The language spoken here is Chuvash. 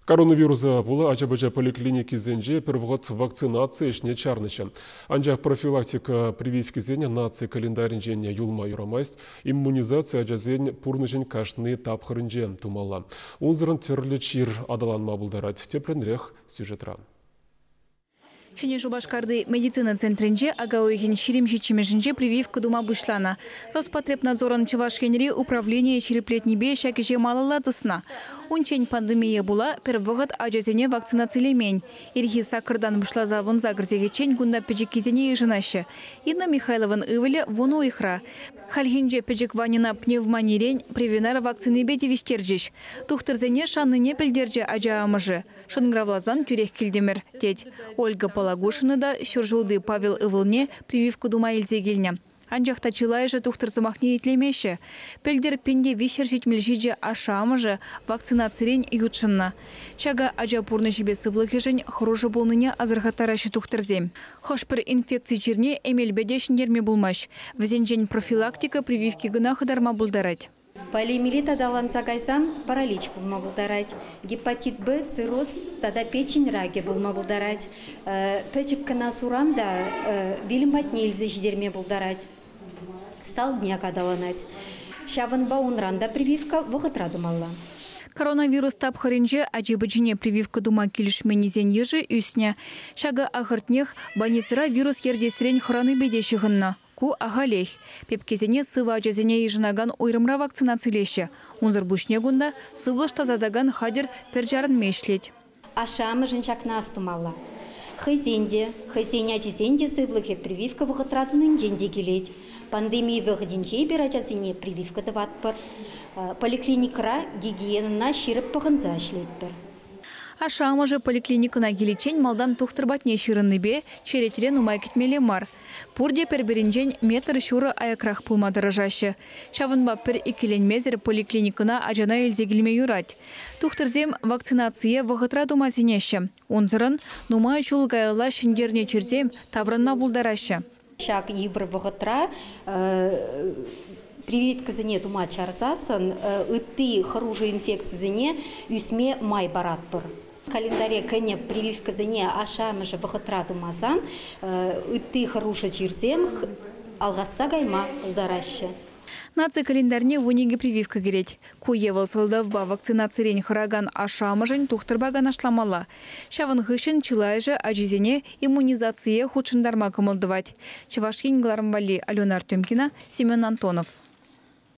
Коронавируса пула ача-пӑча поликлиникисенче пӗр вӑхӑт вакцинаци ӗҫне чарнӑччӗ. Анчах профилактика прививкисен наци календарӗнчен юлма юрамасть. Иммунизаци ачасен пурнӑҫӗн кашни тапхӑрӗнче тумалла. Унсӑрӑн тӗрлӗ чир аталанма пултарать. Тӗплӗнрех сюжетра. Ҫӗнӗ Шупашкарти медицина центрӗнче ака уйӑхӗн 27-мӗшӗнче прививка тума пуҫланӑ. Роспотребнадзорӑн Чӑваш Енри управленийӗ ҫирӗплетнипе ҫак ӗҫе малалла тӑснӑ. Унччен пандемие пула пӗр вӑхӑт ачасене вакцинацилемен. Ирхи саккӑртан пуҫласа 18 сехетчен кунта пӗчӗккисене йышӑнаҫҫӗ. Инна Михайлован ывӑлӗ 10 уйӑхра. Хальхинче пӗчӗк Ваньӑна пневмонирен Превенар вакцинипе тивӗҫтерчӗҫ. Тухтӑрсене шаннине пӗлтерчӗ ача амӑшӗ. Шӑнкӑравласан тӳрех килтӗмӗр, тет. Ольга Палагушина та ҫур ҫулти Павел ывӑлне прививка тума илсе килнӗ. Анчах та чылайӑшӗ тухтӑр сӑмахне итлемеҫҫӗ. Пӗлтӗр 1377 ашшӗ-амӑшӗ вакцинацирен ютшӑннӑ. Ҫакӑ ача пурнӑҫӗпе сывлӑхӗшӗн хӑрушӑ пулнине асӑрхаттараҫҫӗ тухтӑрсем. Хӑш-пӗр инфекци чирне эмелпе те ҫӗнтерме пулмасть. Вӗсенчен профилактика прививки кӑна хӑтарма пултарать. Полиомиелит аталанса кайсан паралич пулма пултарать, гепатит Б, цирроз тата печень ракӗ пулма пултарать. Пӗчӗк кӑна суран та вилӗм патне илсе ҫитерме пултарать, столбняк аталанать. Ҫавӑнпа унран та прививка вӑхӑтра тумалла. Коронавирус тапхӑрӗнче ачи-пӑчине прививка тума килӗшменнисен йышӗ ӳснӗ. Ҫакӑ ахӑртнех больницӑра вирус ертесрен хӑранипе те ҫыхӑннӑ. Ку ахалех. Пепкесене сывӑ ачасене йышӑнакан уйрӑмра вакцинацилеҫҫӗ. Унсӑр пуҫне кунта сывлӑш тасатакан хатӗр пӗр чарӑнми ӗҫлет. Ашшӗ-амӑшӗн ҫакна астумалла. Хӑйсен те, хӑйсен ачисен те сывлӑхӗ прививка вӑхӑтра тунинчен те килет. Пандеми вӑхӑтӗнче эпир ачасене прививка тӑватпӑр. Поликлиникӑра гигиенӑна ҫирӗп пӑхӑнса ӗҫлетпӗр. Ашшӗ-амӑшӗ поликлиникӑна киличчен малтан тухтӑр патне ҫырӑннипе черетре нумай кӗтмелле мар. Пурте пӗр-пӗринчен метр ҫурӑ аякрах пулма тӑрӑшаҫҫӗ. Ҫавӑнпа пӗр иккӗленмесӗр поликлиникӑна ачана илсе килме юрать. Тухтӑрсем вакцинацие вӑхӑтра тума сӗнеҫҫӗ. Унсӑрӑн нумай ҫул каялла ҫӗнтернӗ чирсем таврӑнма пултараҫҫӗ. Ҫак йывӑр вӑхӑтра прививкӑсене тума чарсассӑн ытти хӑрушӑ инфекцисене ӳсме май паратпӑр. Календаре кӗнӗ прививкӑсене ашшӗ-амӑшӗ вӑхӑтра тумасан ытти хӑрушӑ чирсем алхасса кайма пултараҫҫӗ. Наци календарьне 12 прививка кӗрет. Ку е вӑл сӑлтавпа вакцинацирен хӑракан ашшӗ-амӑшӗн тухтӑрпа канашламалла. Ҫавӑн хыҫҫӑн чылайӑшӗ ачисене иммунизацие хутшӑнтарма кӑмӑл тӑвать. Чӑваш Ен кӑларӑм валли Алена Артемкина, Семен Антонов.